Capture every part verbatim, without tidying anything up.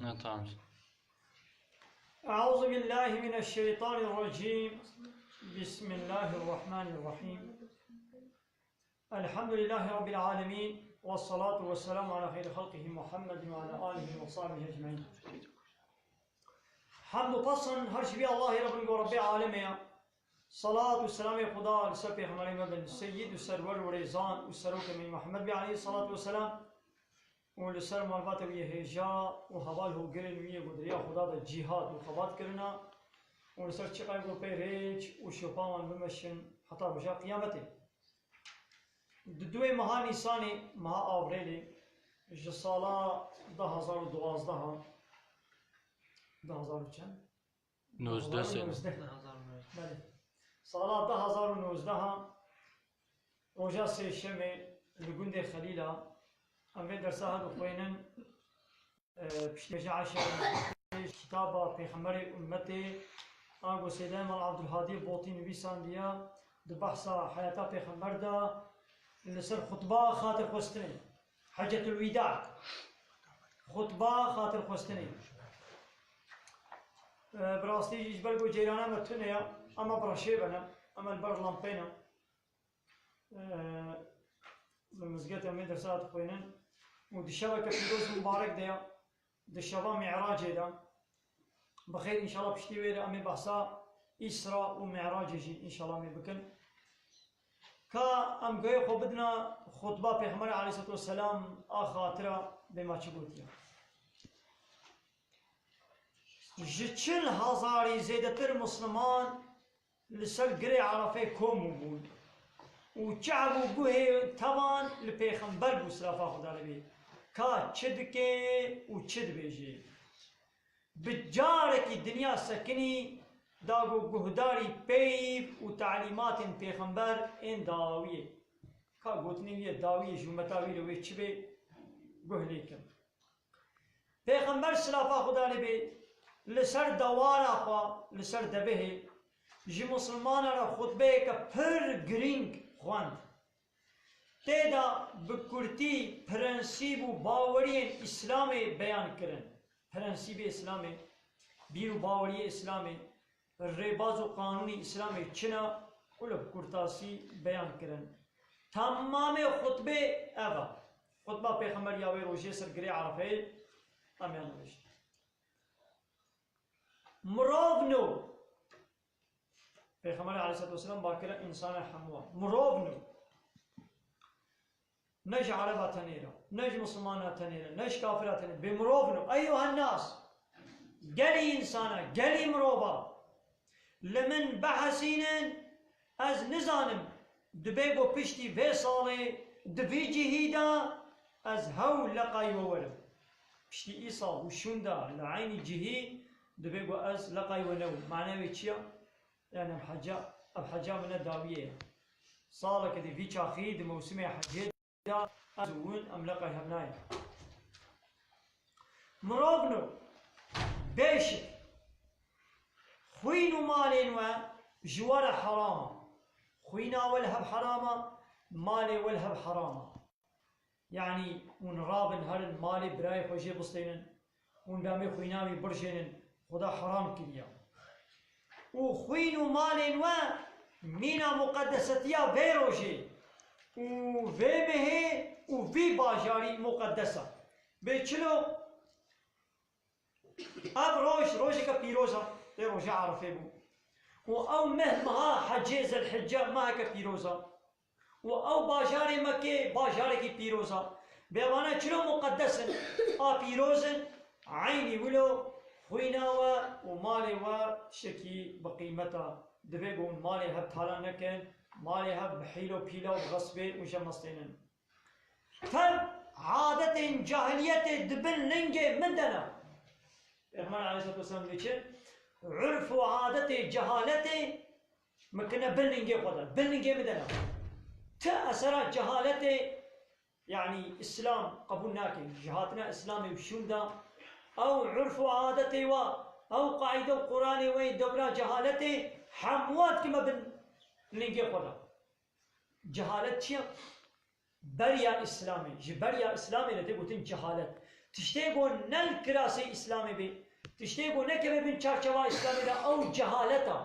Ha, tamam. أعوذ بالله من الشيطان الرجيم. بسم الله الرحمن الرحيم. الحمد لله رب العالمين. والصلاة والسلام على خير خلقه محمد وعلى آله وصحبه أجمعين. Hemd û pesan her ji vî Allahê re bin ku Rebbê alemê ye. Salat û selamê Xuda li ser Pêxemberê me bin, Seyyid û Serwer û Rêzan û Serokê me Muhammed bê aleyhî salatu ve selam. û li ser malbata wî yê hêja û heval hogirên wî yê ku di riya Xuda de cîhad û xebat kirina û li ser çiqayê ku pê rêç û şopa wan bimeşin heta roja qiyametê. Di duê meha Nîsanê, meha Avrêlê, ji sala du hazar û duwazdeh, du hazar û çend? Nozdeh sene. Nozdeh. Belê. Sala du hazar û nozdeh, roja sêşemê li gundê Xelîla, em vê dersa hevdixwînin, e, piştî vêjê eşê kitaba Pêxemberê Ummetê, a ku Seydê Mal Abdulhadî Botî nivîsandiye, di behsa heyata Pêxember de, li ser xutba xatirxwestinê. Hecetulwîda. Xutba xatirxwestinê. E, bi rastî jî ji ber ku ceyrana me tune ye, em ê bi reşê bene, em ê li ber lampê ne. E, li mizgeta me dersa dixwînin û di şeveke pîroz û mibarek de ye, di şeva Mi'racê de. Bi xêr, înşallah piştî wê re em ê behsa Îsra û Mi'racê jî înşallah em ê bikin. Ka em guhê xwe bidina xutba Pêxemberê aleyhisselatu vesselam a xatira bê ma çi gotiye. Ji çil hezarî zêdetir Misliman li ser girê Erefê kom bûbûn û çav û guhê tevan li Pêxember bû, silafa Xuda lê bê, ka çi dike û çi dibêje. Bi carekî dinya sekinî da ku guhdarî peyv û talîmatên Pêxember ên dawiyê. Ka gotinê wî yê dawiyê ji ummeta wî re wê çi bê, guh lê kin. Pêxember silafa Xuda lê bê li ser dewara xwe, li ser devehê ji Mislimana re xutbeyeke pir girîng xwend. Tê de bi kurtî prensîb û baweriyên Îslamê beyan kirin. Prensîbê Îslamê, bîr û baweriyê Îslamê, rêbaz û qanûnê Îslamê çi ne û li bi kurtasî beyan kirin. Temamê xutbê ev e. Xutba Pêxember ya wê rojê ser girê Erefeyê em yan nivişt. Mirov no. Pêxemberê aleyhisselatu vesselam bakire însana hemû. Mirov no. Ne ji Ereba tenê re, ne ji Misilmana tenê re, ne ji kafira tenê. Bê mirov no. Eyyuhen nas. Gelî însana, gelî mirova. Li min bihesînin, ez nizanim. Dibê ku piştî vê salê di vî cihî de ez hew leqay we werim. Piştî îsal û şûnda li eynî cihî dibê ku ez leqay we newim. Mane wê çi ya? Yani ev heca, ev heca min e dawiyê ye. Saleke di vî çaxî di mewsimê hecê de ez û win em leqay hev nayên. Mirov no, bêşik. Xwîn û malên we ji we re heram e. Xwîna we li hev heram e, malê we li hev heram e. Yanî hûn rabin herin malê birayê xwe jê bistênin, hûn bi em ê xwîna wî birjênin, Xuda heram kiriye. Û xwîn û malên we mîna muqeddesetiya vê rojê û vê mehê û vî bajarî muqeddes e. Bê çilo? Ev roj, rojeke pîroz e, tê roja Erefê bû. Û ew meh, meha hecê Zelhicce, meheke pîroz e. Û ew bajarê Mekkê, bajarekî pîroz e. Bê vana çilo muqeddes in, a pîroz in, eynî wilo xwîna we û malê we tiştekî bi qîmet e. Divê ku hûn malê hev talan nekin, malê hev bi hîlo pîla û bi xespê û jê mestênin. Tev adetên cahiliyetê di bin lingê min de ne. Pêxember aleyhisselatu vesselam dê çi? Urf û adetê cehaletê min kine bin lingê xwe de. Bin lingê min de ne. Ti esera cehaletê, yanî Îslam qebûl nake. Ji hatina Îslamê û şûnda ew urf û adetê wa, ew qaîde û Quranê wê dewra cehaletê hemû wa dikime bin lingê xwe de. Cehalet çi ye? Beriya Îslamê, ji beriya Îslamê re tê gotin cehalet. Tiştê ku ne li kirasê Îslamê bê, tiştê ku nekeve bin çarçewa Îslamê de, ew cehalet a.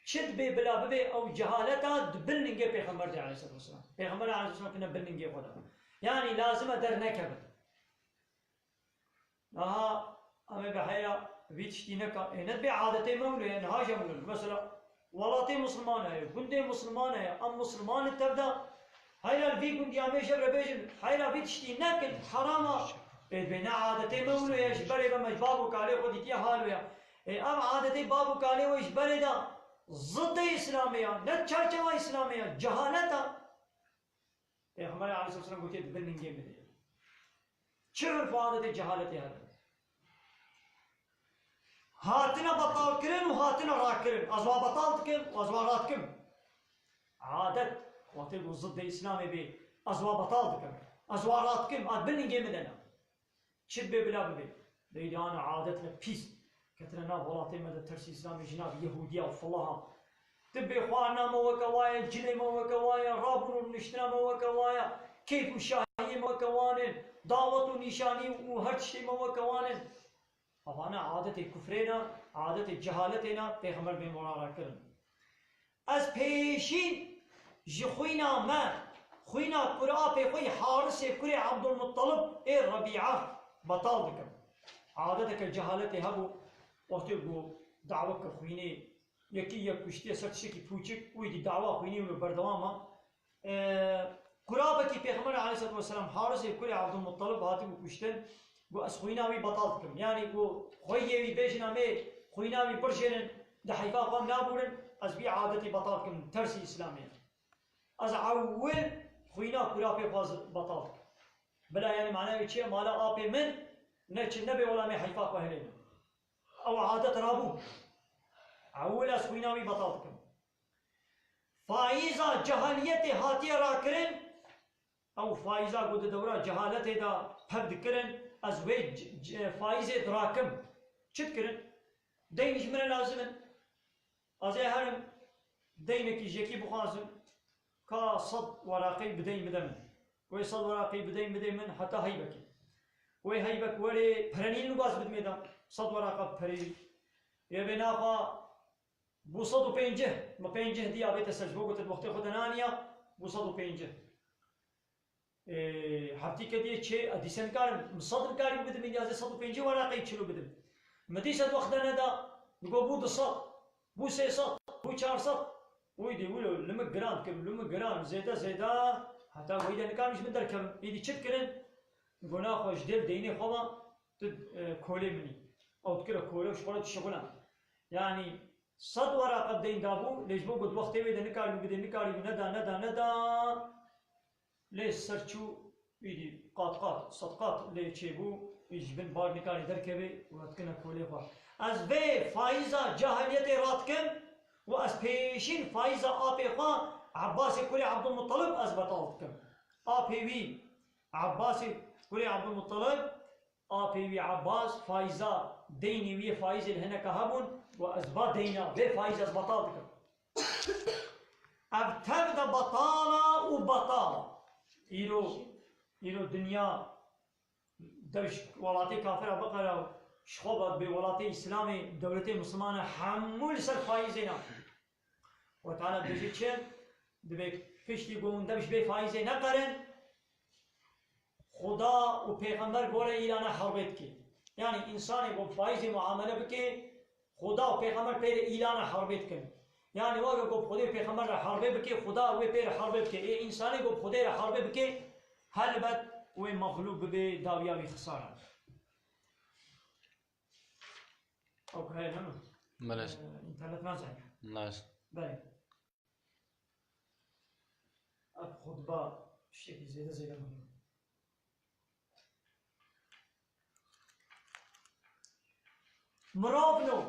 Çi dibê bila bibê, ew cehalet a di bin lingê Pêxember de aleyhisselatu vesselam. Pêxember aleyhisselatu vesselam tine bin lingê xwe de. Yanî lazim e dernekeve. Niha em ê bi heyra vî tiştî neka. Ê, ne dibê adetê me wilo ye, niha jî em wilo. Mesela, welatê Misliman heye, gundê Misliman heye, em Misliman in tev de. Heyra li vî gundî em ê ji hev re bêjin, heyra vî tiştî nekin, heram a. Ê, dibê ne adetê me wilo ye, ji berê ve me ji bav û kalê xwe dîtiye halo ye. Ê, ev adetê bav û kalê we ji berê de zidê Îslamê ya, ne çarçewa Îslamê ya, cehalet a. Pêxemberê aleyhisselam gotiye, di bin lingê min de. Çi urf û adetê cehaletê hebe? Hatine betal kirin û hatine rakirin. Ez wa betal dikim û ez wa radikim. Adet, wextê ku zidê Îslamê bê, ez wa betal dikim. Ez wa radikim, a di bin lingê min de ne. Çi dibê bila bibê. Lê îdî ana adetle pîs ketine nav welatê me de, tersî Îslamê jî nav Yehûdiya û filahan. Tibê xwarina me weke wa ye, cilê me weke wa ye, rabûn û niştina me weke wa ye, keyf û şahiyê me weke wan in, dawet û nîşanî û her tiştê me weke wan in. Evana adetê kufrê ne, adetê cehaletê ne, Pêxember bê morara kirin. Ez pêşîn ji xwîna me, xwîna kurapê xwe yî Harisê kurê Ebdulmuttalib ê Rebîa betal dikim. Adeteke cehaletê hebû, wextê ku daweke xwînê yekî yek kuştiye ser tiştekî pûçik, wî dî dawa xwînê wilo berdewam a. E, Kurabekî Pêxember aleyhisselatu vesselam Harisê kurê Ebdulmuttalib hatibû kuştin, got, ez xwîna wî betal dikim. Yanî ku xweyê wî bêjin em ê xwîna wî birjêrin, di heyfa xwe em nabûrin, ez vî adetî betal dikim, tersî Îslamê ye. Ez ewil xwîna kurapê xwe ez betal dikim. Bila yanî manayê wî çi ye? Mala apê min neçin, nebê, wela em ê heyfa xwe hilênin. Ew adet rabû. Ewil ez xwîna wî betal dikim. Faîza cehaliyetê hatiye rakirin, ew faîza ku di dewra cehaletê de pev dikirin, ez wê c-, c-, faîzê dirakim. Çi dikirin? Deyn ji min re lazim in. Ez ê herim deynekî ji yekî bixwazim, ka sed weraqeyî bi deyn bide min. Wê sed weraqeyî bi deyn bidê min heta heybekê. Wê heybek werê perenî li baz bidimê de, sed weraqa perî. Yê vê naxa bû sed û pêncî, min pêncî hediya bête ser ji bo ku te di wextê xwe de naniya, bû sed û pêncî. Ê, heftî ke diye çê, ez dîse nikarim, min sed nikarî bidim, ya ez ê sed û pêncî weraqeyî çilo bidim. Min dîse di wext de neda, digo bû du sed, bû sê sed, bû çar sed. Wî dî wilo li min giran dikim, li min giran, zêde zêde, heta wî de nikarim ji min derkevim. Êdî çi dikirin? Digo naxwe ji dêl deynê xwe ve tu, e, kolê min î. Ew dikire kole û ji xwe re dişixulan. Yanî sed weraqa deyn dabû, lê ji bo ku di wextê wê de nikarîbû bidê, nikarîbû neda, neda, neda. Lê ser çû, îdî qat qat, sed qat lê çêbû, î ji bin bar nikarî derkevê û dikine kolê xwe. Ez vê faîza cahiliyetê radikim û ez pêşîn faîza apê xwe Ebbasê kurê Ebdulmuttalib ez betal dikim. Apê wî Ebbasê kurê Ebdulmuttalib, apê wî Ebbas faîza deynê wî yê faîzê li hineka hebûn û ez va deyna vê faîz ez betal dikim. Ev tev de betal a û betal a. Îro, îro dinya dev ji welatê kafira biqere û ji xwe ve bê welatê Îslamê, dewletê Mislimane hemû li ser faîzê ne. Xwedê Teala dibêje çi? Dibê piştî ku hûn dev ji bê faîzê neqerin, Xuda û Pêxember gore îlana herbê dike. Yanî însanê ku faîzê muamele bike, Xuda û Pêxember pê re îlana herbê dikin. Yanî weke ku bi Xwedê û Pêxember re herbê bike, Xuda wê pê re herbê bike. Ê însanê ku bi Xwedê re herbê bike, helbet wê mexlûb bibe, dawiya wî xisar e. Ew heye ne mi? Belê. Ee, înternet nazaniye. Nas. Belê. Ev xutba tiştekî zêde zêde muhîm e. Mirov no,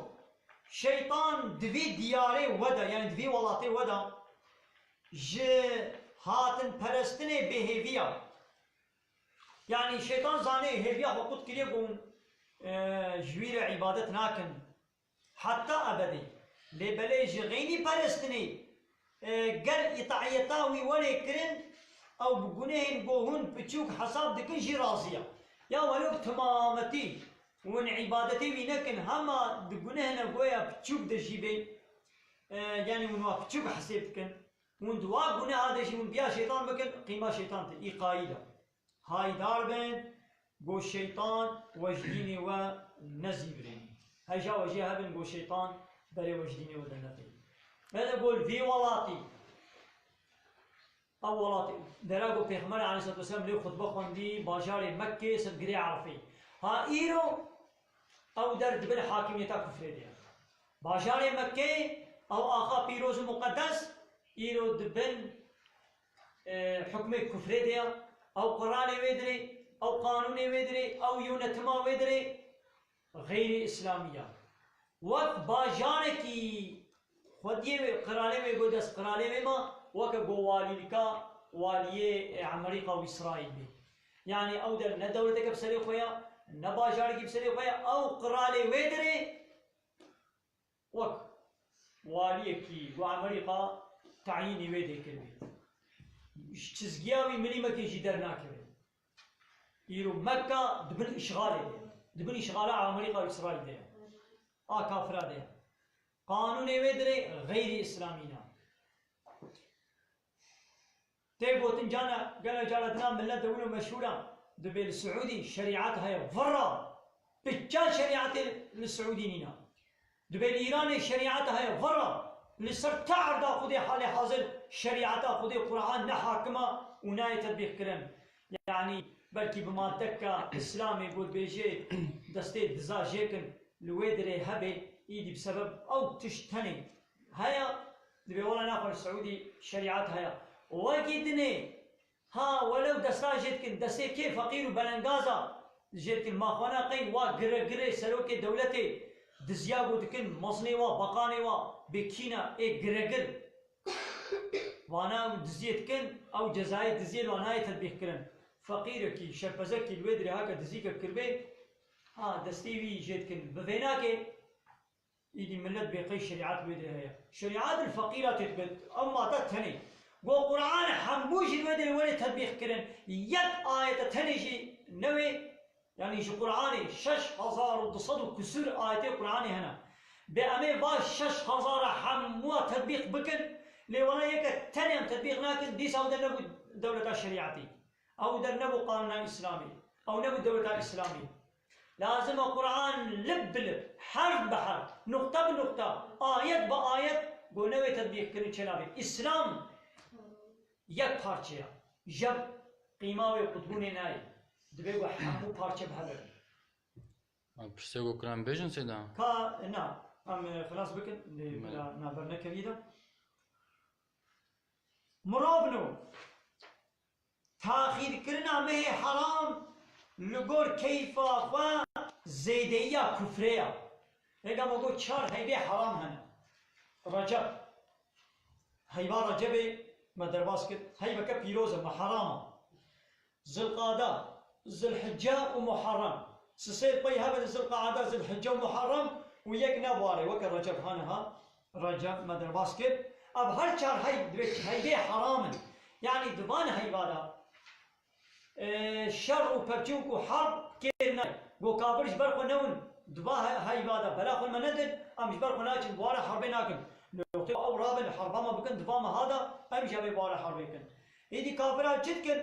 şeytan di vî diyarê we de, yanî di vî welatê we de ji hatinperestinê bêhêviya. Yanî şeytan zanê hêviya xwe qut kiriye ku hûn, e, ji wî re îbadet nakin. Heta ebedê. Lê belê ji xeynî perestinê, e, ger îtaiyeta wî were kirin, ew bi gunehên ku hûn piçûk hesab dikin jî razî ye. ya welo bi timametî hûn îbadetê wî nekin, hema di gunehine goya piçûk de jî bên, e, yanî hûn wa piçûk hesêb dikin, hûn di wa guneha de jî hûn biya şeytan bikin, qîma şeytan tê, îqayî de. Haydar bin, go şeytan we ji dînê we nezîvirê. Heja we jê hebin, go şeytan berê we ji dînê we de netê. Me de got vî welatî. Ew welatî, dera ku Pêxember aleyhissalatu vesselam lê xutbe xwendî, bajarê Mekkê ser girê Erefê. Ha îro ew der di bin hakimiyeta kufrê de ye. Bajarê Mekkê, ew axa pîroz û muqedes, îro di bin, e, hukmê kufrê de ye. Ew qiralê wê dirê, ew qanûnê wê dirê, ew yönetima wê dirê. Xeyrî îslamî ya. Wek bajarekî xwediyê wê, qiralê wê, go dest qiralê wê ma, weke go walîlika, waliyê, e, Emerîka û Îsraîl bê. Yanî ew der ne dewleteke bi serê xwe ya, ne bajarekî bi serê xwe ya, ew qiralê wê dirê wek waliyekî go Emerîka tayînî wê dê kiribê. Ji çizgiya wî milîmekê jî dernakeve. Îro Mekka di bin îşxalê de ye. Di bin îşxala Amerîka û Îsraîl de ye. A kafira de ye. Qanûnê wê dirê xeyrî îslamî ne. Tê gotin cana, gelo cara dina millet de wilo meşhûr a. Dibê li Siûdî şerîet heye. Virra. Piçan şerîetê li Siûdî nîna. Dibê li Îranê şerîet heye, virra. Li ser te erda Xwedê halê hazir şerîeta Xwedê Quran ne hakim a û nayê tetbîq kirin. Yanî belkî bi madeka Îslamê ku dibêjê destê diza jêkin li wê dirê hebe, îdî bi sebeb ew tişt tenê heye, dibê wela naxwe li Siûdî şerîet heye. Wekî dinê Ha, welew desta jê dikin, destê kê feqîr û belengaza jê dikin, ma xwana qey wa giregirê serokê dewletê, diziya ku dikin, mezinê wa, beqanê wa, bê kîna ê giregir. Vana ew diziyê dikin, ew cezayê diziyê li wa nayê tetbîq kirin. Feqîrekî, şerpezekî li wê dirê heke dizîkek kiribê, ha, destê wî jê dikin, bi vê nake. Îdî millet bê qey şerîet wê de heye. Şerîet li feqîra tê dibet. Ew made tenê. Go Quran hemû jî wê de were tetbîq kirin. Yek ayete tenê jî newê, yanî ji Quranê şeş hezar û du sed û kusur ayetê Quranê hene. Bê em ê va şeş hezara hemûa tetbîq bikin, lê wela yeke tenê em tetbîq nakin, dîsa ew de nebû dewleta şerîetî. Ew der nebû qanûna Îslamî. Ew nebû dewleta Îslamî. Lazim e Quran lib bi lib, herf bi herf, nuqte bi nuqte, ayet bi ayet, go newê tetbîq kirin çênabê. Îslam yek parçe ye. Jev qîma wê qutbûnê nayê. Dibê ku hemû parçe bi hev re. Em pirsê ku kirin bêjin sêda? Ka, na, em, e, xilas bikin, lê Bele. bila naber nekevî de. Mirov no. Taxîrkirina mehê heram li gor keyfa xwe zêdeyiya kufrê ya. Hêga me got çar heybê heram hene. Receb. Heyva Recebê me derbas kir. Heybeke pîroz e, me heram e. Zilqada, Zilhicce û Muharrem. Sisê pey hebe di Zilqada, Zilhicce û Muharrem û yek ne warê, weke Receb hane ha. Receb me derbas kir. Ev her çar hey, divê heybê heram in. Yanî di van heyva de, e, şer û pevçûk û herb kêr nayê. Go kafir ji ber xwe newin, di va he-, heyva de bela xwe me nedin, em ji ber xwe naçin, bi ware herbê nakin. Noqtê ew rabin, herba me bikin, di va meha de em jî em ê bi ware herbê kin. Êdî kafira çi dikin?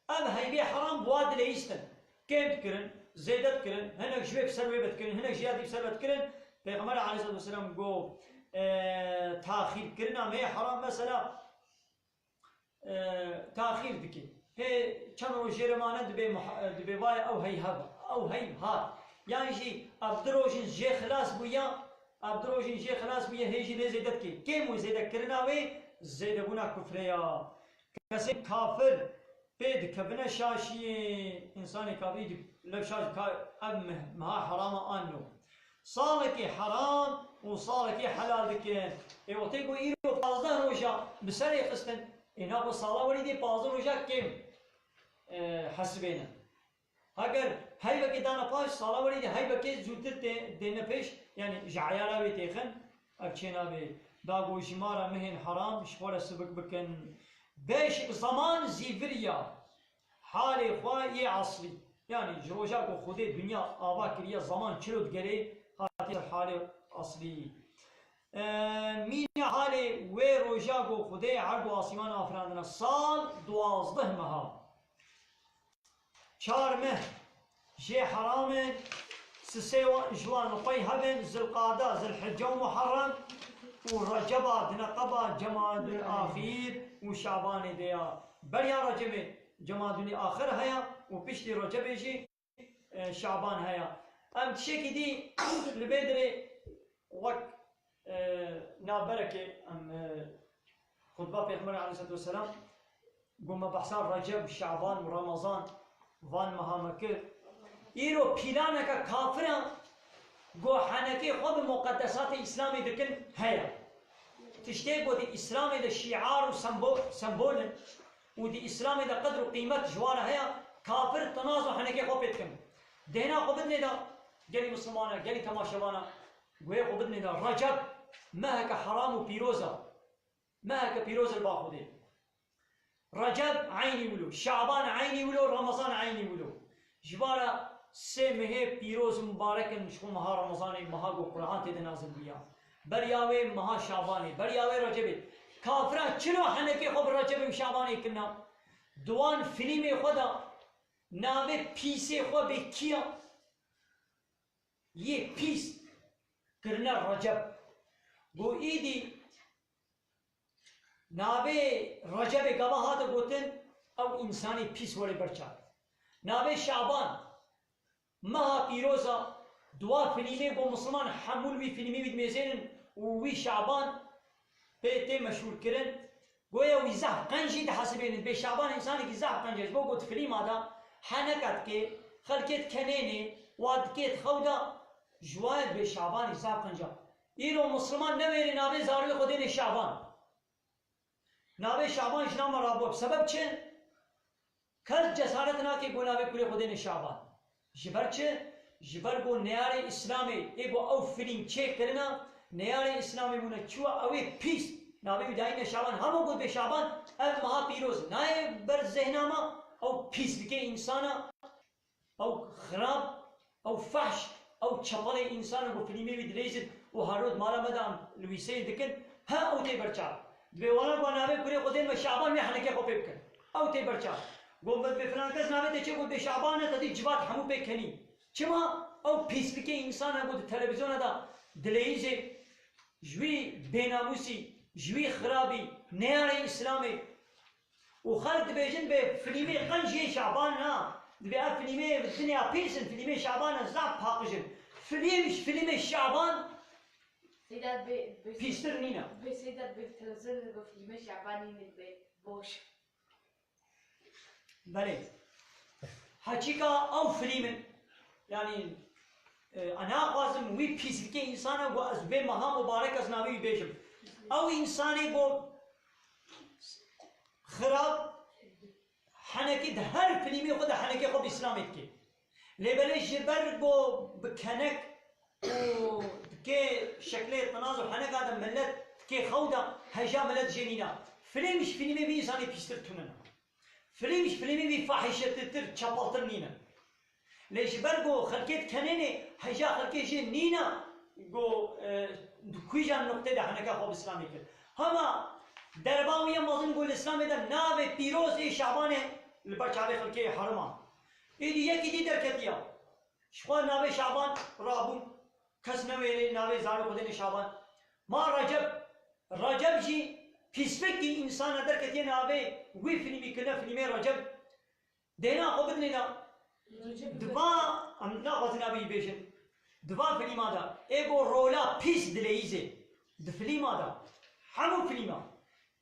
Ev heybê heram bi wa dileyîstin. Kêm dikirin, zêde dikirin, hinek ji wê bi ser wê ve dikirin, hinek ji ya dî bi ser ve dikirin. Pêxember aleyhisselatu vesselam got, e, taxîrkirina me heram mesela, e, taxîr dike. Hê çend roj jê re mane dibê muha-, dibê vaye ew hey hebe, ew hey hat. Yan jî ev du rojin jê xilas bûya, ev du rojin jê xilas bûye, hê jî lê zêde dike. Kêm û zêdekirina wê zêdebûna kufrê ya. Kesên kafir pê dikevine şaşiyê. Însanê kafirî di lev şaş ka ev meh-, meha herama an no. Salekê heram û salekê helal dikin. Ê wextê ku îro pazdeh roja bi serê xistin, ê naxwe sala werî dê pazdeh roja kêm, e, hesibêne. Heger heyvekê dane paş, sala werî dê heyvekê zûtir tê-, dêne pêş, yanî ji eyara wê têxin, ev çênabê. Da go ji ma re mehên heram ji xwe re sibik bikin. Beş zaman zîviriya halê xwe yê eslî. Yanî ji roja ku Xwedê dinya ava kiriye, zeman çilo digerê, hatiye ser halê aslî. E, mîna halê wê roja ku Xwedê erd û asîman afirandine, sal duwazdeh meha. Çar meh jê heram in, sisê wan, ji wan li xwe hebin, Zilqada, Zilhicce û Muharrem û Receba, di neqeba Cemadul Axîr û Şabanê de ya. Beriya Recebê Cemadulî Axir heye û piştî Recebê jî, e, Şaban heye. Em tiştekî dî li vê dirê wek, e, navberekê em, e, xutba Pêxember aleyhisselatu vesselam, ku me behsa Receb, Şaban û Remezan van meha me kir. Îro pîlaneke kafiran ku henekê xwe bi muqeddesatê Îslamê dikin heye. Tiştê ku di Îslamê de şiar û sembo-, sembol in û di Îslamê de qedr û qîmet ji wan re heye, kafir tinaz û henekê xwe pê dikin. Dêhna xwe bidinê de gelî Mislimana, gelî temaşevana, guhê xwe bidinê de Receb meheke heram û pîroz e. Meheke pîroz li ba Xwedê. Receb eynî wilo, Şaban eynî wilo, Remezan eynî wilo. Ji vara sê mehê pîroz û mibarek in, ji xwe meha Remezanê, meha ku Quran tê de nazil bûya. Beriya wê meha Şabanê, beriya wê Recebê. Kafiran çilo henekê xwe bi Recebê û Şabanê kirina? Di wan filîmê xwe de navê pîsê xwe bê kiya yê pîs kirine Receb. Got, îdî navê Recebê gava hate gotin, ew însanê pîs were ber çav. Navê Şaban, meha pîroz a, di wa filîmê ku Misliman hemû li wî filîmê wî dimêzênin û wî Şaban pê tê meşhûrkirin. Goya wî zehf qenc jî dihesibênin. Bê Şaban însanekî zehf qenc e. Ji bo ku di filîma de heneka dikê, xelkê dikenênê, wa dikê di xew de, ji wayê bê Şabanî zehf qenc e. Îro Misliman newêrê navê zarokê xwe dênê Şaban. Navê Şaban ji nav me rabû. Sebeb çi? Kes cesaret nake ku navê kurê xwe dêne Şaban. Ji ber çi? Ji ber ku neyarê Îslamê ê ku ew filîm çêkirine, neyarê Îslamê bûne çûye, ew ê pîs. Navê wî dayîne Şaban. Hema got bê Şaban, ev meha pîroz nayê ber zehna me, ew pîslikê însan e. Ew xirab, ew fehş, ew çepelê însan e ku filîmê wî dileyzin û her roj mala me de em li wî seyr dikin, he ew tê ber çav. Dibê wana ku navê kurê xwe dên me Şaban wê henekê xwe pê bikin. Ew tê ber çav. Got me dibê filan kes navê te çi got bê Şaban e, te dî civat hemû pê kenî. Çima? Ew pîslikê însan e ku di televîzyona de dileyîzê, ji wî bênamûsî, ji wî xirabî, neyarê Îslamê, û xelk dibêjin bê filîmê qenc yê Şaban na. Dibê ev filîmê dinya pîs in, filîmê Şaban in, zaf paqij in. Filîm ji filîmê Şaban Seyda be, be, pîstir nîne. Be Seyda be televîzyonê de filîmê Şaban nîne be boş. Belê. Heqîqa ew filîm in. Yanî, e, ez naxwazim wî pîslikê însan e ku ez vê meha mubarek ez navê wî bêjim. Ew însanê ku xirab, henekî di her filîmê xwe de henekê xwe bi Îslamê dike. Lê belê ji ber ku bi kenek û dike şeklê tinaz û heneka de milet dike xew de, heja milet jê nîna. Filîm ji filîmê vî însanê pîstir tune ne. Filîm ji filîmê vî fahîşetirtir, çepeltir nîne. Lê ji ber ku xelkê dikenênê, heja xelkê jê nîne ku, e, di kîjan nuqtê de heneka xwe bi Îslamê kir. Hema derba wî ya mezin ku li Îslamê de navê pîroz ê Şabanê li ber çavê xelkê herim a. Êdî yekî dî derketiya. Ji xwe navê Şaban rabû. Kes newêrê navê zarê xwe dêne Şaban. Ma Receb. Receb jî pîslikî însan e derketiye navê wî filîmî kirine filîmê Receb. Dêna xwe bidinê de. Receb. Di va, em naxwazin navê wî bêjin. Di va filîma de. Ê ku rola pîs dileyîzê. Di filîma de. Hemû filîma.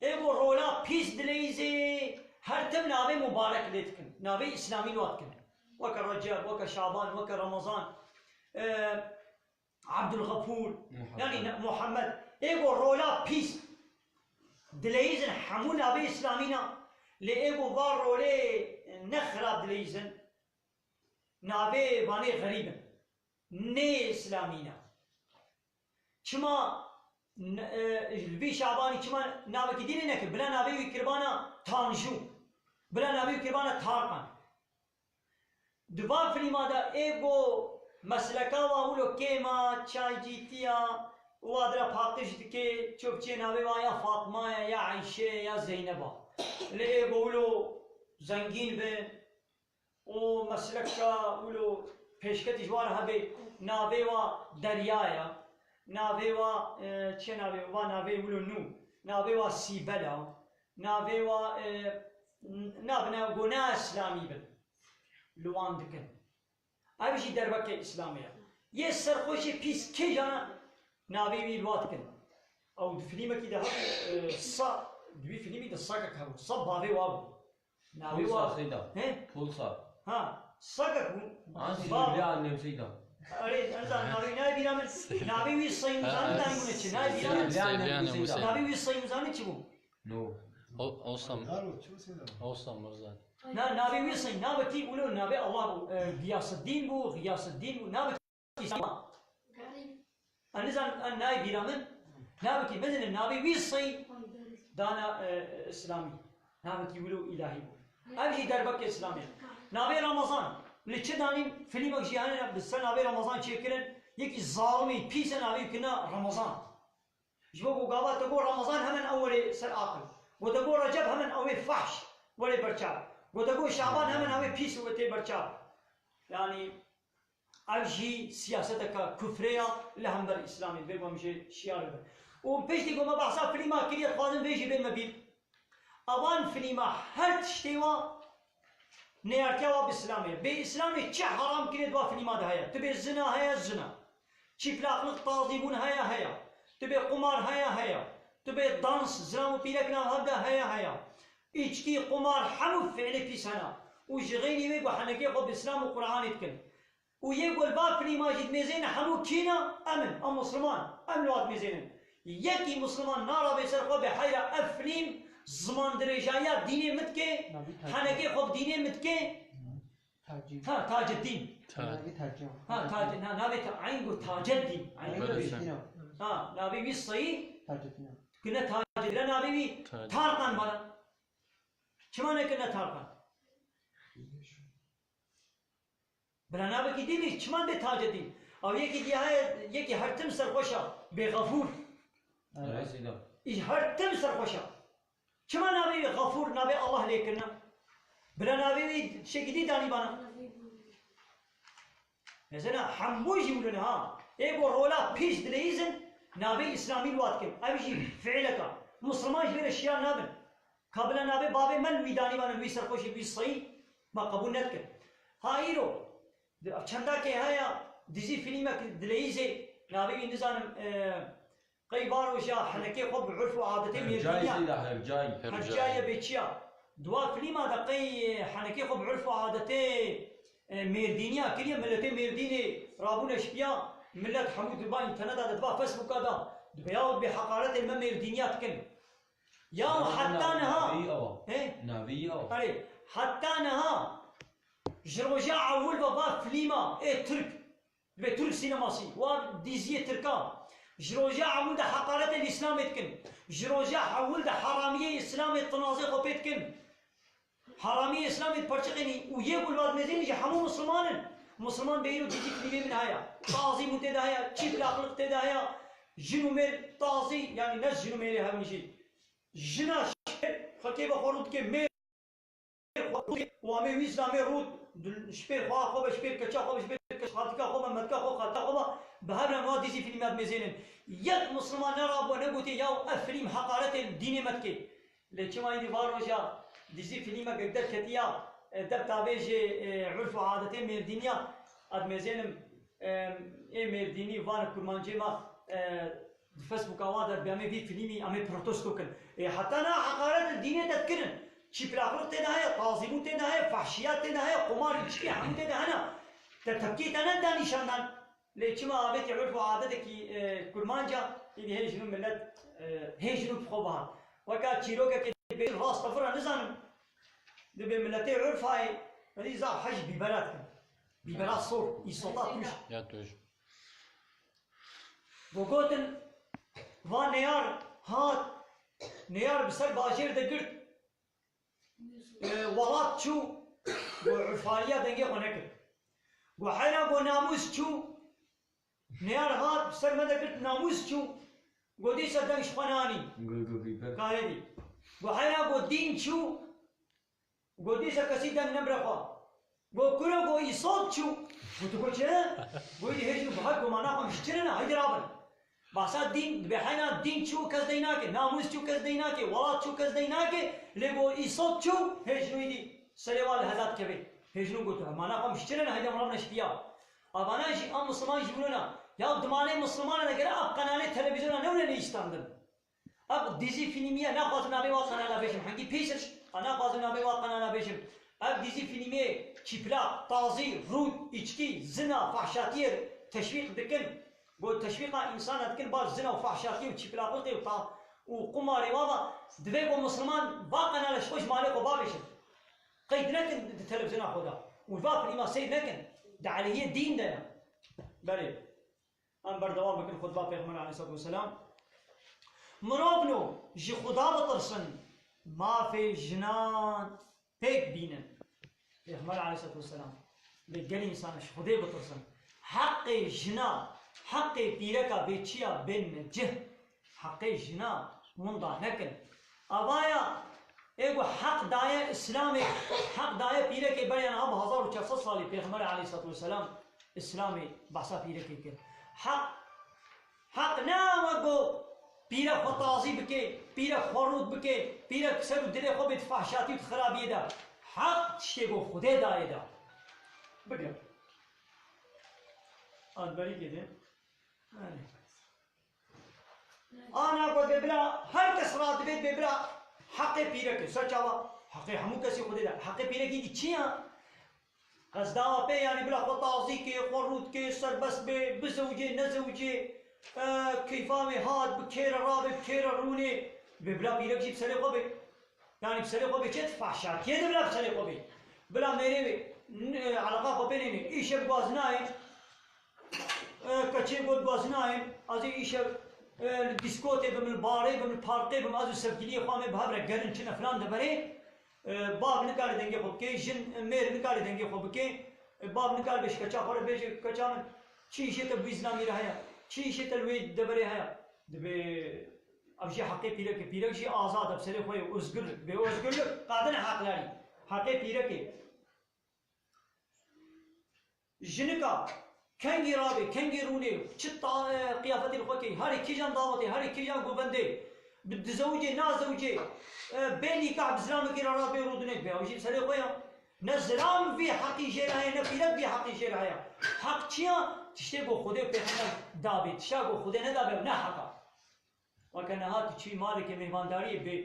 Ê ku rola pîs dileyîzê her tim navê mubarek lê dikin. Navê Îslamî li wa dikin. Weke Receb, weke Şaban, weke Remezan, e, Abdulxefûr, Muhammed. Yanî ne, Muhammed. Ê ku rola pîs dileyîzin hemû navê Îslamî ne. Lê ê ku va rolê ne xirab dileyîzin navê vanê xerîb in. Nê Îslamî ne. Çima n-, e, li vî Şabanî çima navekî dî lê nekir? Bila navê wî kirbana Tanju. Bila navê wî kirbana Tarkan. Di van filma de ê ku mesleka wa wilo kêm a, çaycîtiya, wa dire paqij dike, çopçê navê wa ya Fatma ye, ya Eyşe ye, ya Zeyneb a. Lê ê ku wilo zengîn be û mesleka wilo pêşketî ji wa re hebe, navê wa Derya ye, navê wa, e, çi navê, va navê wilo nû, navê wa Sîbel a, navê wa, e, n-, nabine ku ne Îslamî bin. Li wan dikin. Ev jî derbekê Îslamê ye. Yê serxweşê pîs kê jana navê wî li wa dikin. Ew di filmekî de hebû, e, sa, di wî filmî de sagek hebû. Sa bavê wa bû. Navê Pulsar wa. Seyda. He? Pulsar. Ha, sagek bû. An Ba- Sîlvya annem Seyda. Erê, ez navê nayê bîra min. Navê wî Seyîd Muzanî Ha, dayî bûne çi? Nayê bîra min. Seyda Seyda Muzanî. Navê wî Seyîd Muzanî çi bû? No. O-, Osman. Daro, çi Seyda? Osman Mirzan. Na, navê wî Seyîd, navê kî wilo navê Allah bû, e, Giyaseddîn bû, Giyaseddîn bû, navê kî Seyîd. Garîb. An nizan, an nayê bîra min. Navê kî mezin, navê wî Seyîd dana, e, Îslamî. Navê kî wilo îlahî bû. Ev jî derbekê Îslamê. Navê Ramazan. Li çi danîn filmek jî hene bi ser navê Ramazan çêkirin. Yekî zalimî, pîs e navê kî na Ramazan. Ji bo ku gava te got Ramazan hemen ew were ser aqil. Got te got Receb hemen ew ê fahş were berçav. Got te got Şaban hemen ew ê pîs were tê berçav. Yanî ev jî siyaseteke kufrê ya li hember Îslamê. Divê ku em jê şiyar bibin. Û piştî ku me behsa filma kiriye, dixwazim vê jî bên me bîr. Evan filma her tiştê wa neyartiya wa bi Îslamê. Bê Îslamê çi haram kiriye di wa filma de heye. Tu bê zina heye, zina. Çîplaqlik, tazîbûn heye, heye. Tu bê qumar heye, heye. Tu bê dans, zilam û pîrek nav hev de heye, heye. Îçkî, qumar, hemû fiilê pîs hene. Û ji xeynî wê ku henekê xwe bi Îslam û Qur'anê dikin. Û yê ku li va filma jî dimêzêne hemû kî ne? Em in, em Musliman, em li wa dimêzênin. Yekî Musliman narabe ser xwe bê heyra ev film zimandirêjahiya dînê min dike, Navî Tacî. Henekê xwe bi dînê min dike. Tacî. Ha, Taceddîn. Ta- Navî Tacî. Ha, Tace-, na, navê ta-, eyn got Taceddîn. Eyn got Taceddîn. Ha, navê wî Seyîd. Taceddîn. Kine Taceddîn, navê wî Taceddîn. Tarkan bana. Çima nekirine Tarkan? Bila navekî dî bî, çima bê Tacedîn? Ew yekî dî heye, yekî her tim serxweş a, bê Xefûr. Evet. Îj her tim serxweş a. Çima navê wî Xefûr, navê Allah lê kirine? Bila navê wî tiştekî dî danî bana. Mesela hemû jî wilo ne ha. Ê ku rola pîs dileyîzin, navê Îslamî li wa dikin. Ev jî fiilek a. Musliman ji vê re şiyar nabin. Ka bila navê bavê me li wî danî bana, li wî serxweşî, li wî seyî, me qebûl nedikin. Ha îro, di-, çendakê heye, dizî fîlmek dileyîzê, navê wî nizanim, e, qey va roja henekê xwe bi urf û adetê Hercayî Mêrdîniya. Seyda, Hercayî. Hercayî. Hercayî bê çiya. Di wa fîlma de qey, e, henekê xwe bi urf û adetê, e, Mêrdîniya kiriye, miletê Mêrdînê rabûne şipiya, milet hemû di va înterneta de, di va Facebooka de, dibe ya bi heqaretê me Mêrdîniya dikin. Ya Navê heta niha. Navê ew. He? Navê ew. Erê, heta niha ji roja ewil ve va filîma ê Tirk, dibê Tirk sînemasî, wa dîziyê Tirka, ji roja ewil de heqaretê li Îslamê dikin. Ji roja ewil de heramiyê Îslamê tinazê xwe pê dikin. Heramiyê Îslamê diperçiqînî û yê ku li va dimêzînî jî hemû Musliman in. Musliman bê îro dîzî filîmê min heye. Tazîbûn tê de heye, çîplaqlik tê de heye. Jin û mêr tazî, yanî ne jin û mêrê hevin jî. Jina şêr xwe kê be xwe rû dike, mêr xwe rû dike. Û em ê wî zina mêr rû, ji pêr xwe xwe be, ji pêr keça xwe be, ji pêr keç xaltika xwe be, metka xwe, xalta xwe be, bi hev re va dîzî filîme dimêzênin. Yek Musliman nerabû negotiye, yaw ev filîm heqaretê dînê me dike. Lê çima êdî va roja dizî filîmek derketiya, e, deb tavê ji, e, urf û adetê Mêrdîniya, ez mêzênim, e, ê Mêrdînî van kurmancê me, e, di Facebooka wan de bi em ê vî filîmî em ê protesto kin. Ê heta niha heqaret li dînê de dikirin. Çîplaqlik tê de heye, tazîbûn tê de heye, fehşiyat tê de heye, qumar, îçkî hemû tê de hene. Te tepkî te neda nîşan dan. Lê çima avêtî urf û adetekî, e, kurmanc a, êdî hê jin û milet, e, hê jin û bi xwe bihat. Weka çîrokekê dibê rast e, vira nizanim. Dibê miletê urfayê, êdî zaf hej bîbera dikin. Bîbera sor, îsota tûj. Ya tûj. Go gotin, va neyar hat, neyar bi ser bajêr de girt. E, welat çû, û urfaliya dengê xwe nekir. Go heyra go namûs çû. Neyar hat, ser me de girt namûs çû. Go dîsa deng ji xwe nanî. Gul gul bîber. Kahedî. Go heyra go dîn çû. Go dîsa kesî deng nebire xwe. Go kuro go îsot çû. Go tu go çi? Go dî hêj û bihat go mana xwe ji çi ne? Haydi rabin. Bahsa dîn, dibe heyna dîn çû kes dey nake, namûs çû kes dey nake, welat çû kes dey nake, lê go îsot çû, hêj nû dî serê wan li heda dikeve. Hêj nû go tu mana xwe ji çi ne? Haydi rabin ji piya. Avana jî em Misliman jî bûne na. Ya dimanê Mislimana de gere ev qenalê televizyona newne neyîstandin. Ev dizî fîlmî ye, naxwazim navê wa qenala bêjim. Hingî pîs ir, a naxwazim navê wa qenala bêjim. Ev dizî fîlmê çîplaq, tazî, rût, îçkî, zina, fahşatiyê teşwîq dikin. Go teşwîqa însana dikin, bar zina û fahşatiyê û çîplaqûtê û ta-, û qumarê wa va. Divê go Misliman va qenala ji xwe ji malê xwe bavêjin. Qeyd nekin di televîzyona xwe de. Û va fîlma seyr nekin. Di aleyhê dîn de ne. Belê. Em berdewam bikin xutba Pêxember aleyhissalatu vesselam. Mirovno ji Xuda bitirsin, mafê jinan pêk bînin. Pêxember aleyhissalatu vesselam bê gelî însan ji Xudê bitirsin. Heqê jina, heqê pîreka bê çiya bên cih. Heqê jina winda nekin. Avaya ê ku heq daye Îslamê, heq daye pîrekê beriya niha bi hezar û çar sed salî Pêxemberê aleyhissalatu vesselam Îslamê behsa pîrekê kir. Heq, heq ne ew e ku pîrek xwe tazî bike, pîrek xwe rût bike, pîrek ser û dilê xwe bê di fahşatî û di xirabiyê de. Heq tiştê ku Xwedê dayê de. Bigir. Adberî kê de. Belê. Ana ku bê bila her kes radibêt bê bila heqê pîrek e. Ser çawa? Heqê hemû kesî Xwedê de. Heqê pîrekî dî çi ya? Qezdawa pê yanî bila xwe tazî kê, xwe rût kê, serbest bê, bizewicê, nezewicê, e, keyfa wê hat, bi kê re rabê, bi kê re rûnê. Bê bila pîrek jî bi serê xwe bê. Yanî bi serê xwe bê çi? Fahşatiyê de bila bi serê xwe bê. Bila mêrê wê, n-, e, eleqa xwe pê nênê. Îşev guaz nayê. E, keçê got guaz nayê. Ez ê îşev, e, li dîskotê bim, li barê bim, li parkê bim, ez û sevgiliyê xwe em ê bi hev re gerin çine filan deverê. E, bav nikare dengê xwe bike, jin, mêr nikare dengê xwe bike. E, bav nikare bê ji keça xwe re bêje, keça min, çi îşê te bi wî zilamî re heye? Çi îşê te li wê deverê heye? Dibê Ev jî heqê pîrek e. Pîrek jî azad e, bi serê xwe ye, ozgurlik. Bê ozgurlik, qadin heqlerî. Heqê pîrek e. Jinika, kengî rabê, kengî rûnê, çi ta-, e, qiyafetê li xwe key, herê kîjan dawetê, herê kîjan govendê, bi dizewicê, nazewicê, e, bê nîkah bi zilamekî re rabê rûdinê, bê ew jî bi serê xwe ye. Ne zilam vî heqî jê re heye, ne pîrek vî heqî jê re heye. Heq çi ya? Tiştê ku Xwedê û Pêxember dabê, tişta ku Xwedê nedabe, ew ne heq e. Weke niha tu çûyî malekê mêvandariyê bê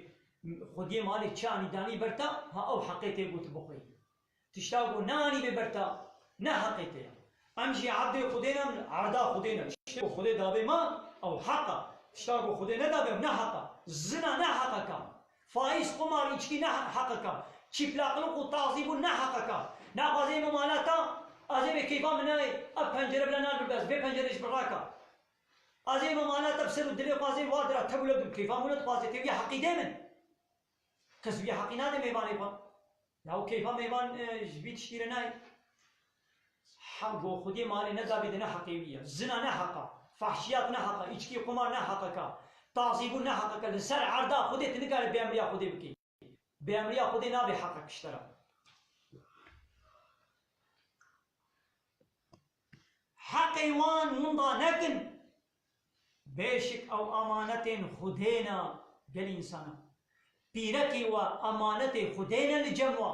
xwediyê malê çi anî danî ber te, ha ew heqê tê ku tu bixweyî. Tişta ku neanî bê ber te, ne heqê tê ye. Em jî ebdê Xwedê ne, em erda Xwedê ne. Tiştê ku Xwedê dabê me, ew heq e. Tişta ku Xwedê nedabe, ew ne heq e. Zina ne heqek e. Faîz, qumar, îçkî ne heqek e. Çîplaqlik û tazîbûn ne heqek e. Naxwazê me mala te, ez ê bê keyfa min nayê, ev pencere bila nal bibe, ez vê pencere ji bin rake. Ez ê me mala te bi ser û dilê xwe, ez ê wa dira te bûle bi keyfa min dixwazê tê wî heqî dê min. Kes wî heqî nade mêvanê xwe. Ya û keyfa mêvan, e, ji vî tiştî re nayê. Hem go xwediyê malê nedabî de ne heqê wî ye. Zina ne heq e. Fahşiyat ne heq e. Îçkî qumar ne heqek e. Tazîbûn ne heqek e. Li ser erda Xwedê tu nikarî bêemriya Xwedê bikî. Bêemriya Xwedê nabe heqek ji te re. Heqê wan winda nekin. Bêşik ew emanetên Xwedê ne, gelî însana. Pîrekî we emanetê Xwedê ne li cem we.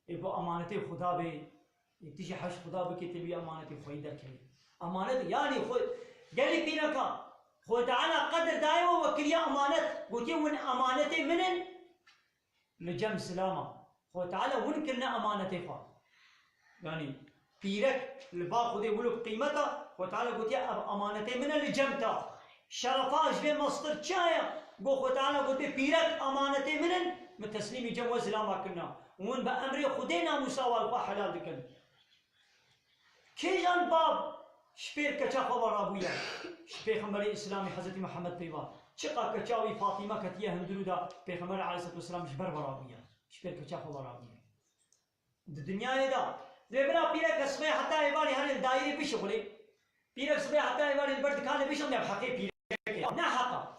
Ê ku emanetê Xuda bê, ê tu jî hej Xuda bikê, tu wî emanetê xweyî derkevî. Emanet, yanî xwe, gelî pîreka, Xwe Teala qedir daye we, we kiriye emanet. Gotiye, hûn emanetê min in, li cem zilama. Xwe Teala hûn kirine emanetê xwe. Yanî pîrek li ba Xwedê wilo bi qîmet e, Xwe Teala gotiye, ev emanetê min e li cem te. Şerefa ji vê mestir çi heye? Go Xwe Teala gotiye, pîrek emanetê min in, min teslîmî cem we zilama kirine. Hûn bi emrê Xwedê namûsa wan xwe helal dikin. Kîjan bav ji pêr keça xwe ve rabûye? Ji Pêxemberê Îslamê Hezretî Muhammed peyva. Çiqa keça wî Fatîme ketiye hundirû de Pêxember aleyhisselatu vesselam ji ber ve rabûye. Ji pêr keça xwe ve rabûye. Di dinyayê de Dibê bila pîrek sibê heta êvarê here li dayîrê bişixulê. Pîrek sibê heta êvarê li ber dikanê bişixulê, ev heqê pîrekê. Ne heqa.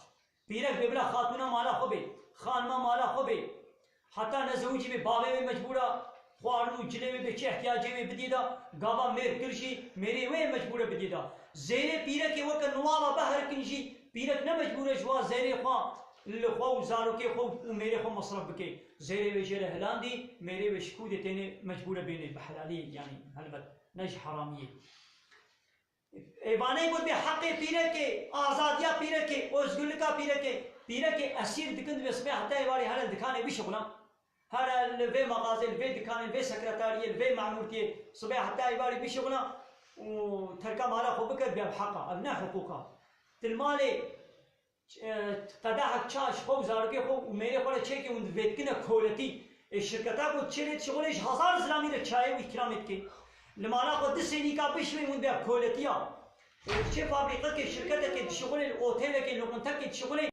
Pîrek dibê bila xatûna mala xwe bê, xanima mala xwe bê. Heta ne zewicî bê, bavê wê mecbûr e xwarin û cilê wê bê, çi ihtiyacê wê bidî de, gava mêr kir jî mêrê wê mecbûr e bidî de. Zêrê pîrekê weke nuwala biherikin jî, pîrek ne mecbûr e ji wa zêrê xwe li xwe û zarokê xwe û mêrê xwe mesref bike. Zêrê wê jê re hilandî, mêrê wê şikûdê têne mecbûr e bêne bi helaliyê, yanî helbet ne ji heramiyê. Êvanê got bê heqê pîrekê, azadiya pîrekê, ozgurlika pîrekê. Pîrekê esîr dikin, dibê sibê heta êvarê here li dikanê bişixula. Here li vê mexazê, li vê dikanê, li vê sekretariyê, li vê memûrtiyê, sibê heta êvarê bişixula û terka mala xwe bikir, bê ev heq a, ev ne hiqûq a. Til malê, e, qedehek ça ji xwe û zarokê xwe û mêrê xwe re çêke hûn divêtkine koletî. Ê, şirketa ku çê lê dişixulê ji hezar zilamî re çayê û îkramê dike. Li mala xwe du sênîka bişwê hûn bê koletiya. Ê, çê fabrîqekê, şirketekê dişixulê, li otêlekê, li quntekê dişixulê,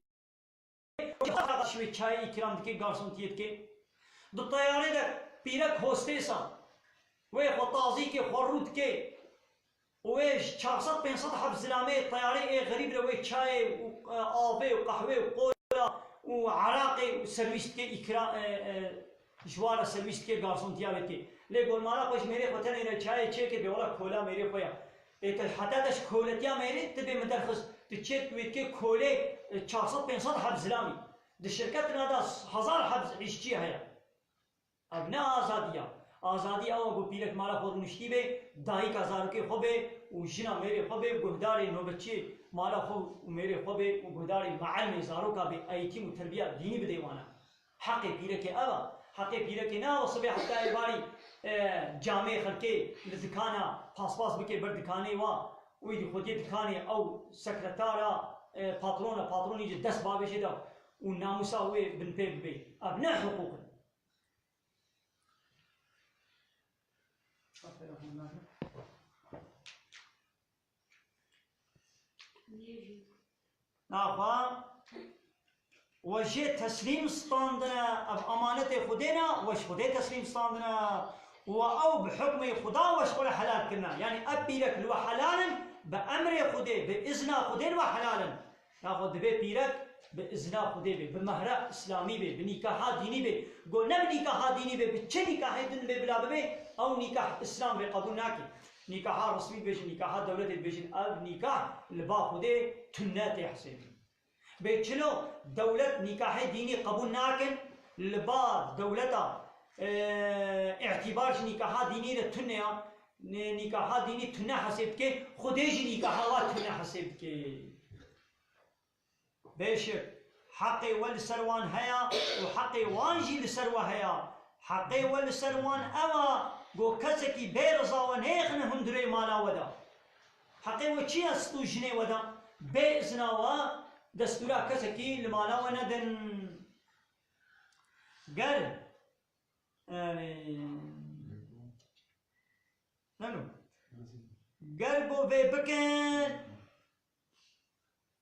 ji hezar şwê çayê îkram dike, garsontiyê dike. Di teyarê de pîrek hostêsa, wê xwe tazî ke, xwe rû dike. Û wê ji çar sed pênc sed heb zilamê teyarê ê xerîb re wê çayê û, e, avê û qehwê û qola û eraqê û serwîs dike, îkra-, e, e, ji wan re serwîs dike, garsontiya wê dike. Lê gor mala xwe ji mêrê xwe tenê re çayê çêke, bê wela kola mêrê xwe ya. Ê te heta te ji koletiya mêrê tu bê min derxist, tu çêt wê dike kolê, e, çar sed pênc sed heb zilamî. Di şirketina de hezar heb îşçî heye. Ev ne azadî ya. Azadî ew e ku pîrek mala xwe rûniştî bê, dayika zarokê xwe bê û jina mêrê xwe bê, guhdarê nobetçiyê mala xwe û mêrê xwe bê û guhdarê meelmê zaroka bê, eğitim û terbiya dînî bidê wana. Heqê pîrekê ev e. Heqê pîrekê ne ew sibê heta êvarî, e, camê xelkê li dikana paspas bike ber dikanê wa û êdî xwediyê dikanê ew sekretara, e, patrona, patronî ji dest bavêje de û namûsa wê binpê bibe. Ev ne hiqûq in. Naxwe we jê teslîm standine, ev amanetê Xwedê ne, we ji Xwedê teslîm standine. Û ew bi hukmê Xuda we ji xwe re helal kirine. Yanî ev pîrek li we helal in, bi emrê Xwedê, bi izna Xwedê li we helal in. Naxwe divê pîrek bi izna Xwedê bê, bi mehra Îslamî bê, bi nîkaha dînî bê. Go ne bi nîkaha dînî bê, bi çi nîkahê din bê bila bibê, ew nîkah Îslam vê qebûl nake. Nîkaha resmî dibêjin, nîkaha dewletê dibêjin, ev nîkah li ba Xwedê tune tê hesêbin. Bê çilo dewlet nîkahê dînî qebûl nakin, li ba dewleta, e, îtîbar ji nîkaha dînî re tune ya, nî-, nîkaha dînî tune hesêb dike, Xwedê jî nîkaha wa tune hesêb dike. Bêşik, heqê we li ser wan heye û heqê wan jî li ser we heye. Heqê we li ser wan ew e, ku kesekî bê riza we nêxine hundirê mala we de. Heqê we çi ye stû jinê we de? Bê izna we destûra kesekî li mala we nedin. Ger, yanî, neno. Ger ku vê bikin,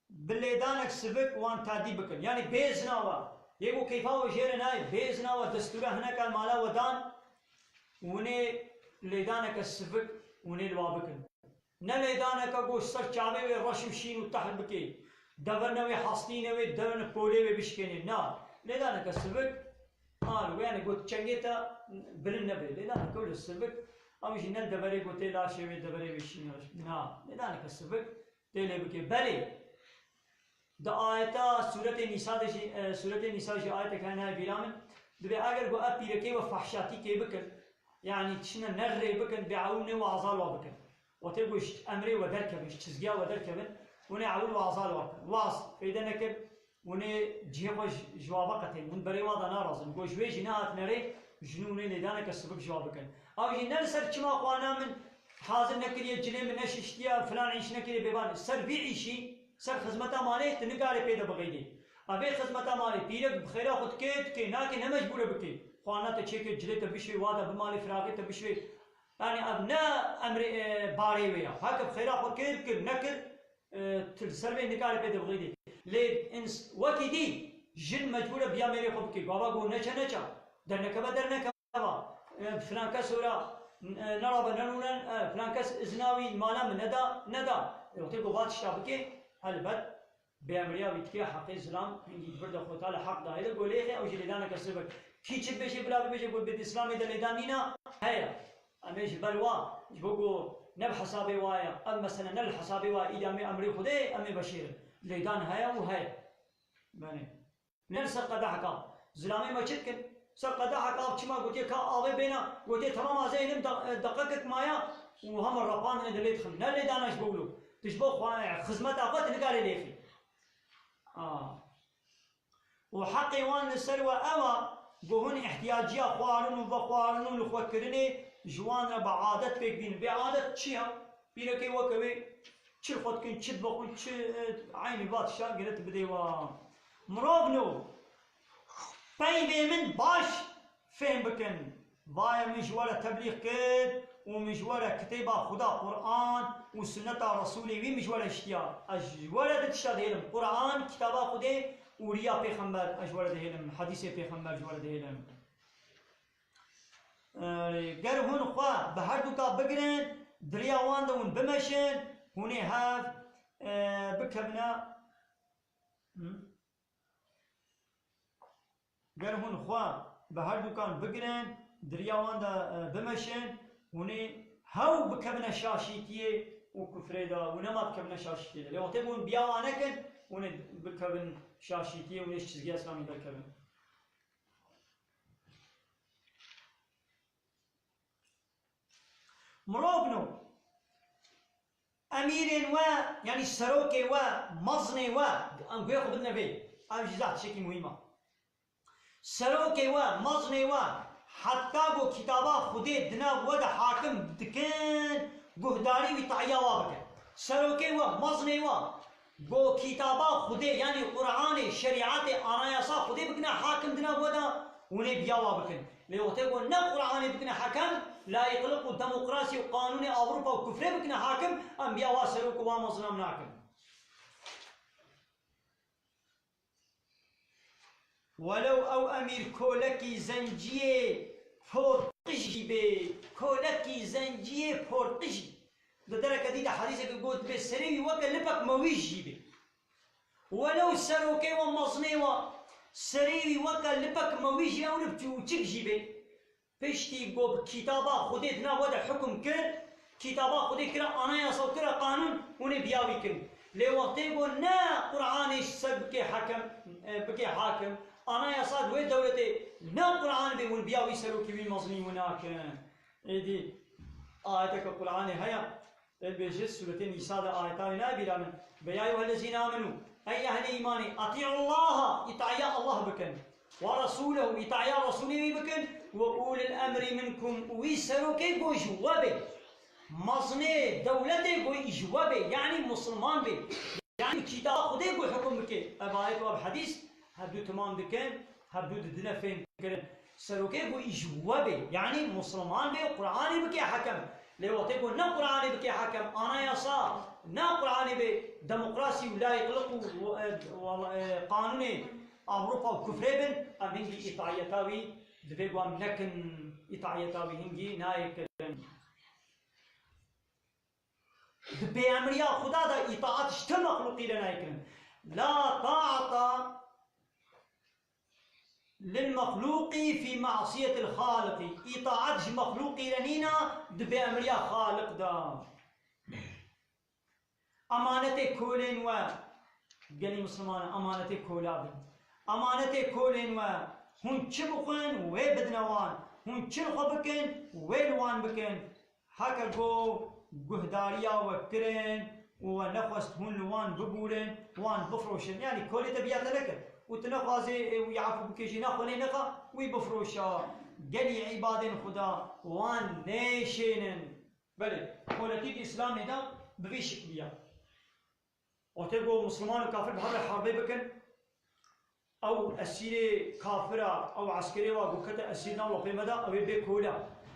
bi lêdanek sivik wan tadî bikin. Yanî bê izna we. Yê ku keyfa we jê re nayê, bê izna we destûra hineka mala we dan, hûnê lêdaneke sivik hûnê li wa bikin. Ne lêdaneke ku ji ser çavê wê reş û şîn û tehl bikê. Deverne wê hastîne wê, deverne polê wê bişkênê. Na, lêdaneke sivik, ha, wê yanî got çengê te bilind nebe. Lêdaneke wê sivik, ew jî ne li deverê gotê laşê wê, deverê wê şîn reş. Na, lêdaneke sivik, tê lê bike. Belê, di ayeta sûretê Nîsa de jî, e, sûretê Nîsa jî ayetek hene bîra min, dibê eger ku ev pîrekê we fehşatîkê bikin, yanî tiştine nerrê bikin, bê ew nê waza wa bikin. Wextê ku ji emrê we derkevin, ji çizgiya we derkevin, hûn ê ewil waza wa bikin. Waz feyde nekir, hûn ê cihê xwe ji, ji wa veqetên, hûn berê wa de narazin. Ku ji wê jî nehatine rê, ji nû hûn ê lêdaneke sivik ji wa bikin. Ew jî ne li ser çima xwana min hazir nekiriye, cilê min neşiştiye, filan îş nekiriye, bêvan. Ser vî îşî, ser xizmeta malê tu nikarê pê de bixeydê. Evê xizmeta malê pîrek bi xêra xwe dike, dike, nake, ne mecbûr e bike. Xwana te çêke, cilê te bişwê, wa de bi malê firaqê te bişwê. Yanî ev ne emrê, e, barê wê ya. Heke bi xêra xwe kê dikir, nekir, e, tu li ser vê nikarê pê de bixeydê. Lê ins-, wekî dî jin mecbûr e biya mêrê xwe bike. Gava got neçe neçe. Dernekeve dernekeve. E, filan kes ora n-, e, nerabe nerûnen, e, filan kes izina wî mala min neda, neda. E, wextê ku va tişta bike, helbet bêemriya wî dike, heqê zilam hingî di vir de xwe ta li heq dayê de, ku lêxê ew jî lêdaneke sivik. Kî çi dibêje, bila bibêje ku bi Îslamê de lêdan nîna, heye. Em ê ji ber wa, ji bo ku ne bi hesabê wa ye, ev mesele ne li hesabê wa ye, îdamê emrê Xwedê, em ê veşêrin. Lêdan heye û heye. Belê. Ne li ser qedehek av. Zilamê me çi dikin? Ser qedehek av çima gotiye ka avê bêna, gotiye, "Temam, ez ê hinim da-, deqekek maya û hema repandinê de lê dixin." Ne lêdana ji bo wilo. Tu ji bo xwe, xizmeta xwe tu nikarê lêxî. A. Û heqê wan li ser we ew e, ku hûn ihtiyaciya xwarin û vexwarin û li xwe kirinê ji wan re bi adet pêk bînin. Bê adet çi ye? Pîrekê weke wê çi li xwe dikin, çi dibixwin, çi, e, eynî va tişta giret bidê wan. Mirovno, peyvê min baş fêm bikin. Vaye min ji we re teblîx kir û min ji we re kitêba Xuda Quran û sunneta Resûlê wî min ji we re şitiya. Ez ji we re di tişta dihêlim. Quran, kitaba Xwedê û riya pêxember ez ji we re dihêlim. Hedîsê pêxember ji we re dihêlim. Ee, ger hûn xwe bi her duka bigirin, di riya wan de hûn bimeşin, hûn ê hev, e, bikevine. Hı? Ger hûn xwe bi her dukan bigirin, di riya wan de, e, bimeşin, hûn ê hew bikevine şaşîtiyê û kufrê de, û nema dikevine şaşîtiyê de. Lê wextê ku hûn biya wan nekin, hûn ê bikevin şaşîtiyê, hûn ê ji çizgiya Îslamê derkevin. Mirov bino. Emîrên we, yanî serokê we, mezinê we, em guhê xwe bidine vê. Ev jî zehf tiştekî muhîm e. Serokê we, mezinê we, heta ku kitaba Xwedê di nav we de hakim dikin, guhdarî wî tayiya wa bikin. Serokê we, mezinê we, ku kitaba Xwedê, yanî Quranê, şerîetê, anayasa Xwedê bikine hakim di nav we de, hûn ê biya wa bikin. Lê wextê ku ne Quranê bikine hekem, layîqlik û demokrasî û qanûnê Ewropa û kufrê bikine hakim, em biya wa serok û wa mezin em nakin. Welew ew emîr kolekî zenciyê porqij jî bê, kolekî zenciyê porqij jî. Di dereke dî de hedîseke got dibê serê wî weke lipek mewîj jî bê. Welew serokê we mezinê we, serê wî weke lipek mewîj ya û lip çûçik jî bê. Piştî ku bi kitaba Xwedê di nav we de hukm kir, kitaba Xwedê kire anayasa û kire qanûn, hûn ê biya wî kin. Lê wextê ku ne Quranê ji ser bike hekem, e, bike hakim, anayasa di wê dewletê ne Quran bê, hûn biya wî serokî wî mezinî wî nakin. Êdî ayeteke Quranê heye, Ê dibêje, Sûretê Nîsa de ayeta wê nayê bîra min. Be ya eyyuhellezîne amenû, ey ehlê îmanê, etî'ullaha, îtaiya Allah bikin. Ve resûlehu, îtaiya Resûlê wî bikin. Ve ulil emrî minkum, û wî serokê ku ji we bê. Mezinê dewletê ku ji we bê, yanî musulman bê. Yanî kitaba Xwedê ku hukm bike. Ev ayet û ev hedîs hevdu timam dikin, hevdu didine fêm kirin. Serokê ku ji we bê, yanî musulman bê, Quranê bike hekem. Lê wextê ku ne Quranê bike hekem, anayasa, ne Quranê bê, demokrasî û layîqlik û, e, wala-, e, qanûnê Ewropa û kufrê bin, em hingî îtaiyeta wî divê ku em nekin, îtaiyeta wî hingî nayê kirin. Di pêemriya Xuda de îtaat ji ti mexlûqî re nayê kirin. La taata lil mexlûqî fî masiyetil xaliqî. Îtaat ji mexlûqî re nîna di pêemriya Xaliq de. Emanetê kolên we, gelî Misliman e, emanetê kola bin. Emanetê kolên we, hûn çi bixwin, wê bidine wan. Hûn çi li xwe bikin, wê li wan bikin. Heke ku guhdariya we kirin û we nexwest hûn li wan bibûrin, wan bifroşin. Yanî kolê te biya te nekir û tu nexwazê, e, wî efû bikê jî, na xwe lê nexa, wî bifroşa. Gelî îbadên Xuda wan nêşênin. Belê, politikê Îslamê de bi vî şiklî ye. Wextê ku Misliman û kafir bi hev re herbê bikin, ew esîrê kafira, ew eskerê wa ku kete esîr nav lapê me de, ew ê bê kola.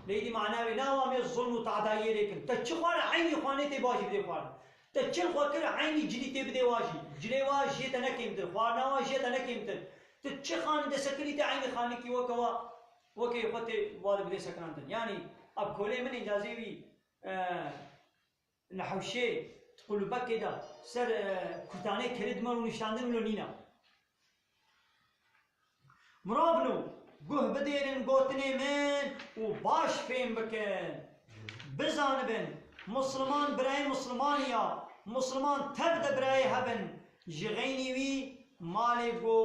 Lê îdî mana wê ne ew em ê zulm û tadayiyê lê kin. Te çi xwar, eynî xwanê tê bajî bidê xwarin. Te çi li xwe kir, eynî cilî tê bidê wa jî. Cilê wa jê te ne kêmtir, xwarina wa jê te ne kêmtir. Tu çi xanî de sekirî te eynî xanikî weke wa, wekê xwe tê wa de bidê sekinandin. Yanî, Ev kolê min îcazê wî, e, li hewşê, di qulubekê de, ser, e, kurtanê kerê dime rûniştandin wilo nîne. Mirov no, guh bidêrin gotinê min û baş fêm bikin. Bizanibin, Musliman birayê Muslimanî ya, Musliman tev de birayê hev in. Ji xeynî wî malê ku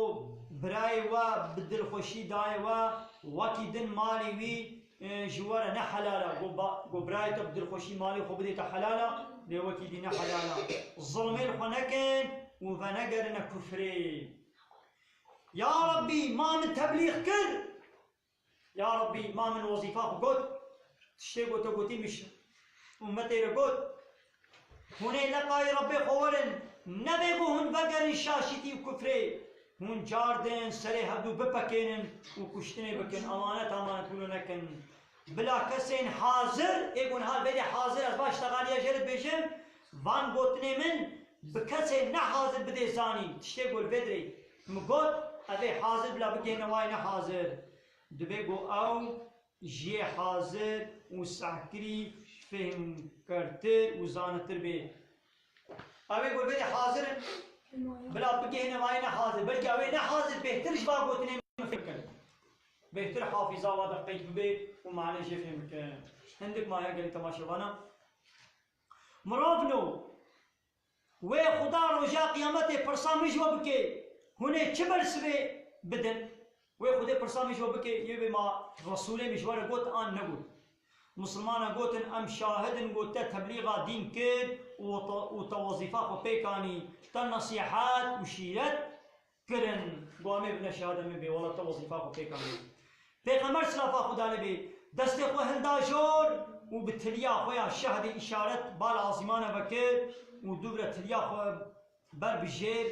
birayê we bi dilxweşî daye we, wekî din malê wî, e, ji we re ne helal e. Ku ba-, ku birayê te bi dilxweşî malê xwe bidê te helal e, lê wekî dî ne helal e. Zilmê li xwe nekin û venegerine kufrê. Ya Rabbî, ma min teblîx kir. Ya Rabbî, ma min wezîfa xwe got. Tiştê ku te gotî min ji ummetê re got. Hûn ê leqayî Rebbê xwe werin, nebê ku hûn vegerin şaşîtî û kufrê. Hûn cardin serê hevdû bipekênin û kuştinê bikin, emanet emanet wilo nekin. Bila kesên hazir, ê ku niha vêdê hazir, ez baş texaliya jê re dibêjim, van gotinê min bi kesê nehazir bidê zanîn. Tiştê ku li vê dirê min got, ev ê hazir bila bigihîne wayê nehazir. Divê ku ew ji yê hazir û sehkirî fêhmkertir û zanitir bê. Ew ê ku vêdê hazir in, bila bigihîne wayê nehazir. Belkî ew ê nehazir bêhtir ji va gotinê min fêm bikin. Bêhtir hafîza wa de qeyd bibe û manê jê fêm bikin. Hindik maye gelî temaşevana. Mirov no. Wê Xuda roja qiyametê pirsa min ji we bike, hûn ê çi bersivê bidin? Wê Xwedê pirsa min ji we bike, yê bê ma Resûlê min ji we re got an negot? Musulmana gotin, em şahid in, got te teblîxa dîn kir û te, û te wezîfa xwe pêk anî, te nesîhet û şîret kirin. Got em ê bine şahid, em ê bê wela te wezîfa xwe pêk anî. Pêxember silafa Xuda lê bê, destê xwe hilda jor û bi tiliya xwe ya şehdê îşaret bal azîmana vekir û dûv re tiliya xwe ber bi jêr,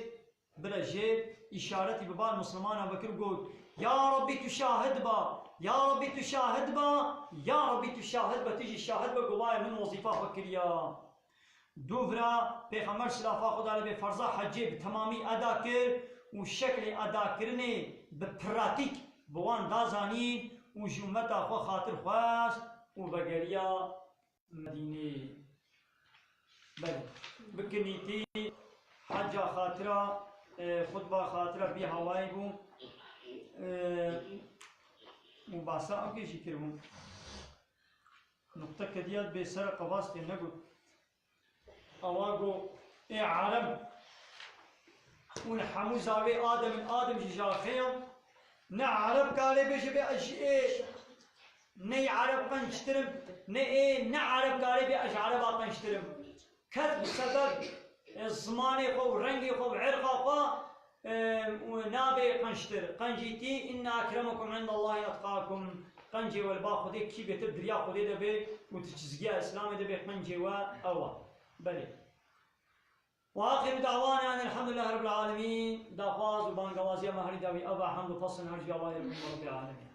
bire jêr, îşaretî bi bal Muslimana vekir got, Ya Rabbî tu şahid ba, ya Rabbî tu şahid ba, ya Rabbî tu şahid ba, tu jî şahid be, gulayê min wezîfa xwe kiriya. Dûvra Pêxember silafa Xuda lê bê ferza hecê bi temamî eda kir û şeklê edakirinê bi pratîk bi wan da zanîn û ji ummeta xwe xatir xwest û vegeriya Medînê. Belê. Bi kinîtî heca xatira, e, xutba xatira bî hawayî bû. E, û basa ew kê jî kiribû. Nuqte kediya bê ser qevastê negot. Ewa got, ê Ereb, hûn hemû zarê Adem in, Adem jî ji axê ye. Ne Ereb kare bêje bê ez ji ê ney Ereb qenctir im, ne ê ne Ereb kare bê ez ji Ereba qenctir im. Kes bi sebeb, e, zimanê xwe û rengê xwe û irqa xwe, e, û nabê qenctir. Qencîtî, inne ekremekum indallahî etqakum. Qencê we li ba Xwedê kî bêtir diriya Xwedê de bê û di çizgiya Îslamê de bê, qencê we ew e. Belê. Ve axiru da'wana enelhamdülillahi rabbil alemin. Daxwaz û bangewaziya me herî dawî ev e, hemd û pesn her ji Allahê Rabbil alemin.